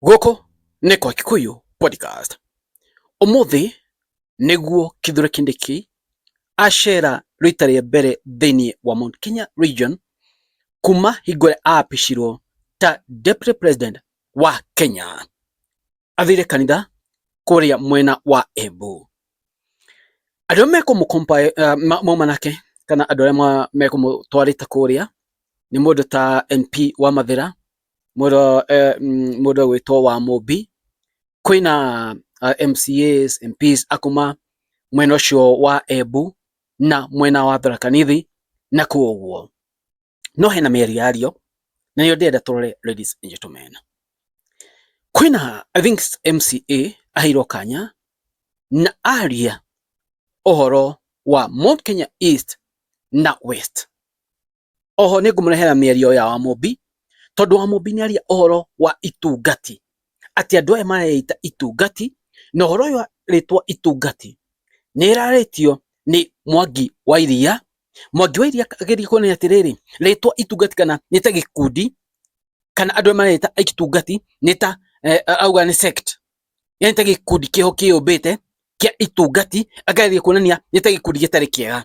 Gũkũ nĩ kwa Kikuyu Podcast. Ũmũthĩ nĩguo Kithure Kindiki acera rita rĩa mbere thĩinĩ wa Mount Kenya region kuma hingo ĩrĩa aapicirwo ta Deputy President wa Kenya. Athire kanitha kũrĩa mwena wa Embu. Andũ arĩa mauma nake kana andũ arĩa mekũmũtwarĩte kũrĩa nĩ mũndũ ta MP wa Mathĩra, mũndũ ũgwĩtwo wa Mũmbi, kwĩna MCAs, MPs akuma mwena ũcio wa Embu na mwena wa Tharaka Nithi na kũu ũguo. No hena mĩario yario na nĩyo ndĩrenda tũrore, ladies and gentlemen. Kwĩna, I think, MCA aheirwo kanya na aria ũhoro wa Mount Kenya East na West. Oho nĩ ngũmũrehera mĩario ya Wamũmbi tondũ Wamũmbi nĩ aria ũhoro wa itungati, atĩ andũ aya mareita itungati, na ũhoro ũyũ wa rĩtwa itungati nĩ ĩrarĩtio nĩ Mwangi wa Iria. Mwangi wa Iria ageria kuonania atĩrĩrĩ, rĩtwa itungati kana nĩ ta gĩkundi kana andũ aya mareita itungati nĩ ta auga nĩ sect, yani ta gĩkundi kĩho kĩyũmbĩte kĩa itungati, akageria kuonania nĩ ta gĩkundi gĩtarĩ kĩega.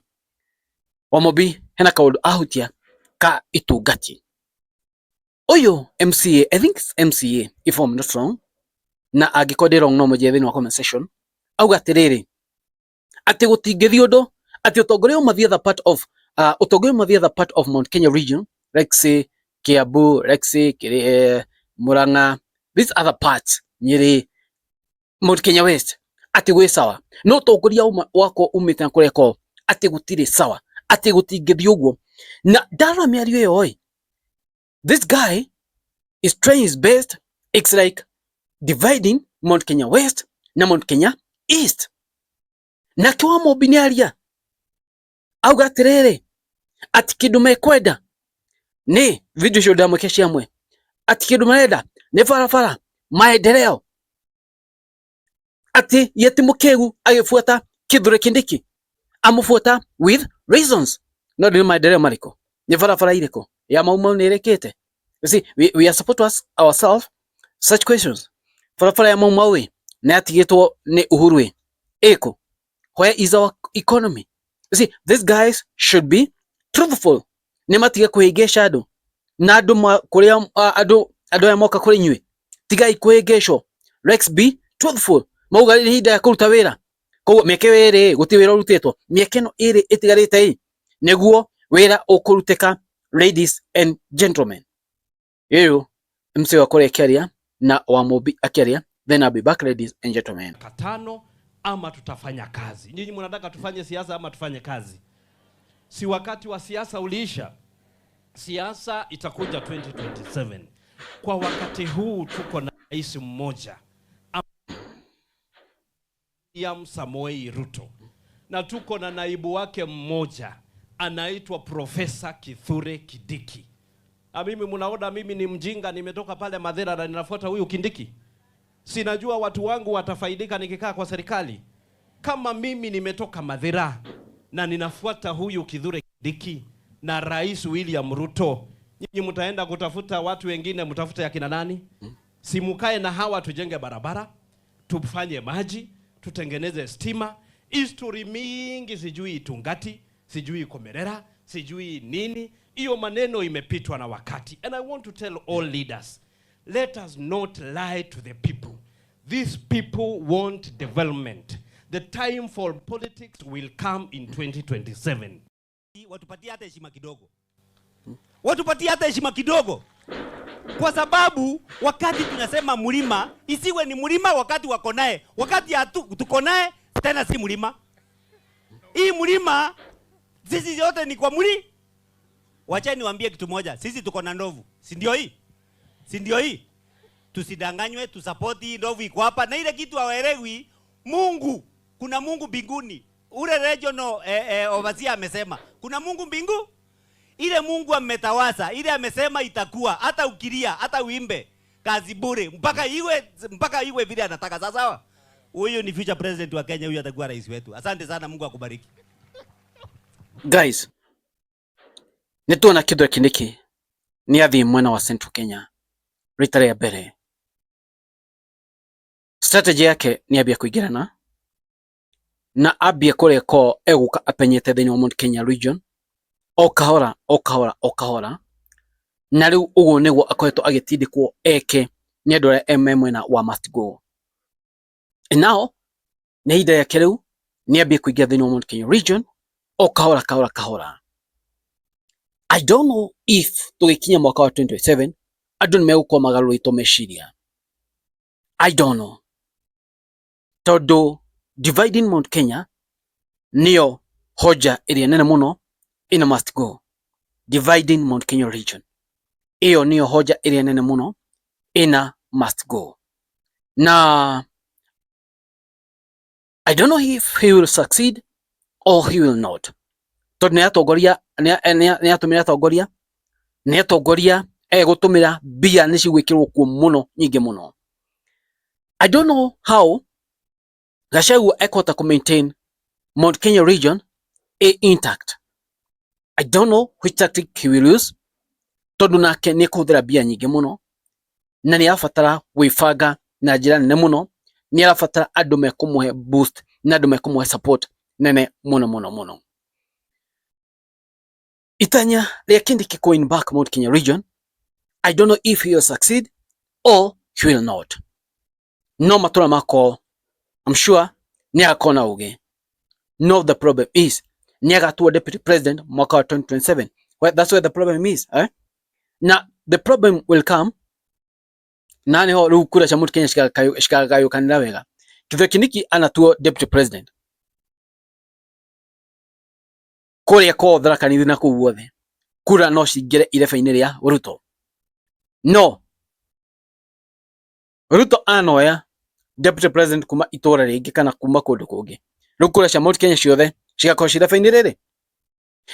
Wamũmbi hena kaũndũ ahutia ka itungati. Ũyũ MCA, I think it's MCA if I'm not wrong, na angĩkorwo ndĩ wrong no mũnjĩre thĩinĩ wa comment section, auga atĩrĩrĩ, atĩ gũtingĩthiĩ ũndũ atĩ ũtongoria uma the other part of ũtongoria uma the other part of Mount Kenya region, like say Kiambu, like say Murang'a, these other parts, Nyeri, Mount Kenya West, atĩ gwĩ sawa, no ũtongoria wakwa umĩte na kũrĩa kwao atĩ gũtirĩ sawa, atĩ gũtingĩthiĩ ũguo. Na ndarora mĩario ĩyo ĩ, this guy is trying his best. It's like dividing Mount Kenya West na Mount Kenya East. Nake wa Mũmbi nĩ aria auga atĩrĩrĩ, atĩ kĩndũ mekwenda nĩ video icio ndamwĩke ciamwe, atĩ kĩndũ marenda nĩ barabara, maendeleo, atĩ ye ti mũkĩgu agĩbuata Kithure Kindiki, amũbuata with reasons. No nĩ maendeleo marĩkũ? Nĩ barabara irĩkũ ya Mau Mau nĩ ĩrĩkĩte? You see, we are supposed to ask ourselves such questions. Barabara ya Mau Mau ĩ nĩ yatigĩtwo nĩ Uhuru ĩ ĩkũ? Where is our economy? You see, these guys should be truthful. Nĩ matige kũhĩngĩca andũ na andũ kũrĩa andũ aya moka kũrĩ inyuĩ, tigai kũhĩngĩcwo. Let's be truthful. Mauga nĩ ihinda rĩa kũruta wĩra, koguo mĩaka ĩyo ĩrĩ gũtirĩ wĩra ũrutĩtwo, mĩaka ĩno ĩrĩ ĩtigarĩte ĩ nĩguo wĩra ũkũrutĩka. Ladies and gentlemen, ĩyo MC wakwa akĩaria na Wamũmbi akĩaria, then I'll be back, ladies and gentlemen. Katano ama tutafanya kazi. Nyinyi mnataka tufanye siasa ama tufanye kazi? Si wakati wa siasa uliisha? Siasa itakuja 2027. Kwa wakati huu tuko na rais mmoja, William Samoei Ruto, na tuko na naibu wake mmoja anaitwa Profesa Kithure Kindiki. Na mimi mnaona mimi ni mjinga, nimetoka pale Mathira na ninafuata huyu Kindiki? Sinajua watu wangu watafaidika nikikaa kwa serikali. Kama mimi nimetoka Mathira na ninafuata huyu Kithure Kindiki na Rais William Ruto, nyinyi mtaenda kutafuta watu wengine, mtafute akina nani? Si mukae na hawa tujenge barabara, tufanye maji, tutengeneze stima. History mingi, sijui Itungati, sijui Komerera, sijui nini, hiyo maneno imepitwa na wakati. And I want to tell all leaders, let us not lie to the people. These people want development. The time for politics will come in 2027. Watupatie hata heshima kidogo, watupatie hata heshima kidogo, kwa sababu wakati tunasema mlima isiwe ni mlima wakati wako naye, wakati hatu tuko naye tena si mlima. Hii mlima sisi yote ni kwa mli. Wacha niwaambie kitu moja, sisi tuko na ndovu, si ndio hii? Si ndio hii? Tusidanganywe, tusupport hii ndovu iko hapa, na ile kitu hawaelewi. Mungu, kuna Mungu mbinguni. Ule regional overseer amesema kuna Mungu mbingu. Ile Mungu ametawasa, ile amesema itakuwa, hata ukilia, hata uimbe, kazi bure, mpaka iwe vile anataka. Sasa sawa, huyu ni future president wa Kenya, huyu atakuwa rais wetu. Asante sana, Mungu akubariki. Guys, nĩ tuona Kithure Kindiki nĩ athiĩ mwena wa Central Kenya rita rĩa mbere. Strategy yake nĩ ambia kũingĩrana na ambie kũrĩa ko egũka apenyete thĩinĩ wa Mount Kenya region o kahora o kahora o kahora, na rĩu ũguo nĩguo akoretwo agĩtindĩkwo eke nĩ andũ arĩa me mwena wa must go. And now nĩ ihinda rĩake rĩu nĩ ambie kũingĩra thĩinĩ wa Mount Kenya region o kahora kahora kahora. I don't know if tũgĩkinya mwaka wa 2027 andũ nĩ megũkorwo magarũrĩtwo meciria. I don't know, tondũ dividing Mount Kenya nĩyo hoja ĩrĩa nene mũno ĩno must go. Dividing Mount Kenya region ĩyo nĩyo hoja ĩrĩa nene mũno ĩna must go, na I don't know if he will succeed or he will not, tondũ nĩ atongoria nĩ atũmĩra atongoria, nĩ atongoria egũtũmĩra mbia nĩ cigwĩkĩrwo kuo mũno nyingĩ mũno. I don't know how Gachagua ekũhota kũ maintain Mount Kenya region ĩ intact. I don't know which tactic he will use, tondũ nake nĩ ekũhũthĩra mbia nyingĩ mũno na nĩ arabatara gwĩbanga na njĩra nene mũno, nĩ arabatara andũ mekũmũhe boost na andũ mekũmũhe support nene mũno mũno mũno. Itanya rĩa Kindiki kũ win back Mount Kenya region, I don't know if he will succeed or he will not. No matũra mako I'm sure nĩ agakorwo na ũgĩ. No, the problem is nĩ agatua deputy president mwaka wa 2027. Well, that's where the problem is, eh? Na the problem will come na niho rĩu kura cia Mount Kenya cikagayũkanĩra wega. Kithure Kindiki anatuo deputy president kũrĩa kwao Tharaka Nithi na kũu guothe kura no cingĩre irebe-inĩ rĩa Ruto. No Ruto anoya deputy president kuma itũra rĩngĩ kana kuma kũndũ kũngĩ, rĩu kura cia Mount Kenya ciothe cigakorwo ci irebe-inĩ rĩrĩ.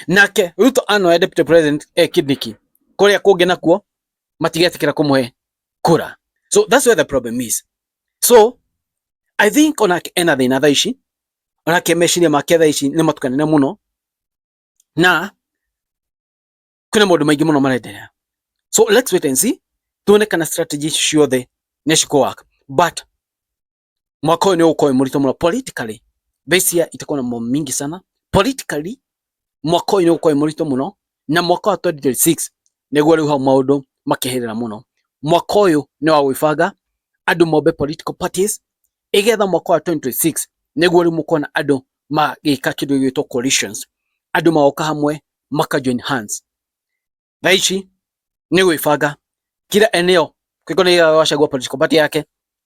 Nake Ruto anoya deputy president Kindiki kũrĩa kũngĩ nakuo matigetĩkĩra kũmũhe kura. So that's where the problem is. So I think onake ena thĩna thaa ici, onake meciria make thaa ici nĩ matukanĩre mũno na kwĩna maũndũ maingĩ mũno marenderea. So let's wait and see tuone kana strategy ciothe nĩ cikũ work, but mwaka ũyũ nĩ ũgũkorwo wĩ mũritũ mũno politically. This year itakuwa na mambo mingi sana politically. Mwaka ũyũ nĩ ũgũkorwo wĩ mũritũ mũno na mwaka wa 2026 nĩguo rĩu hau maũndũ makĩhĩrĩra mũno. Mwaka ũyũ nĩ wa gwĩbanga andũ mombe political parties igetha mwaka wa 2026 nĩguo rĩu mũkona andũ magĩka kĩndũ gĩgwĩtwo coalitions, andũ magoka hamwe maka join hands. Thaa ici nĩ gwĩbanga kila eneo kĩko nĩ Gachagua political party yake,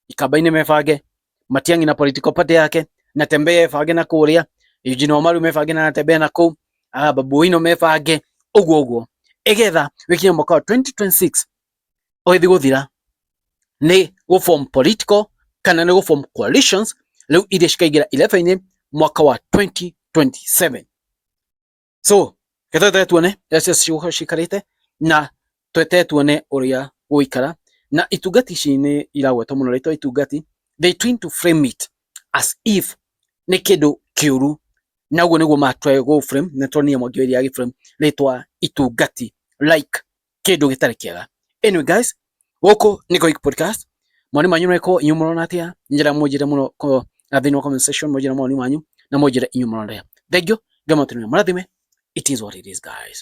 Ikamba-inĩ mebange, Matiang'i na political party yake, Natembeya ebange na kũrĩa, Eugene Wamalwa mebange na Natembeya na kũu, Babu Owino mebange ũguo ũguo, igetha gĩkinye mwaka wa 2026 ũgĩthiĩ gũthira nĩ gũ form political kana nĩ gũ form coalitions rĩu iria cikaingĩra irebe-inĩ mwaka wa 2027. So reke tuone ũrĩa ciaca cikarĩte na twetere tuone ũrĩa gũgũikara. Na itungati ici nĩ iragwetwo mũno rĩtwa itungati, they trying to frame it as if nĩ kĩndũ kĩũru, na ũguo nĩguo ma try gũ frame. Nĩ tuonire Mwangi wa Iria agĩ frame rĩtwa itungati like kĩndũ gĩtarĩ kĩega. Anyway guys, gũkũ nĩ Koik Podcast. Mawoni manyu marĩkũ? Inyuĩ mũrona atĩa? Njĩra mũnjĩre mũno thĩinĩ wa comment section, mũnjĩre mawoni manyu na mũnjĩre inyuĩ mũrona atĩa. Thank you. Ngai mũrathime. It is what it is, guys.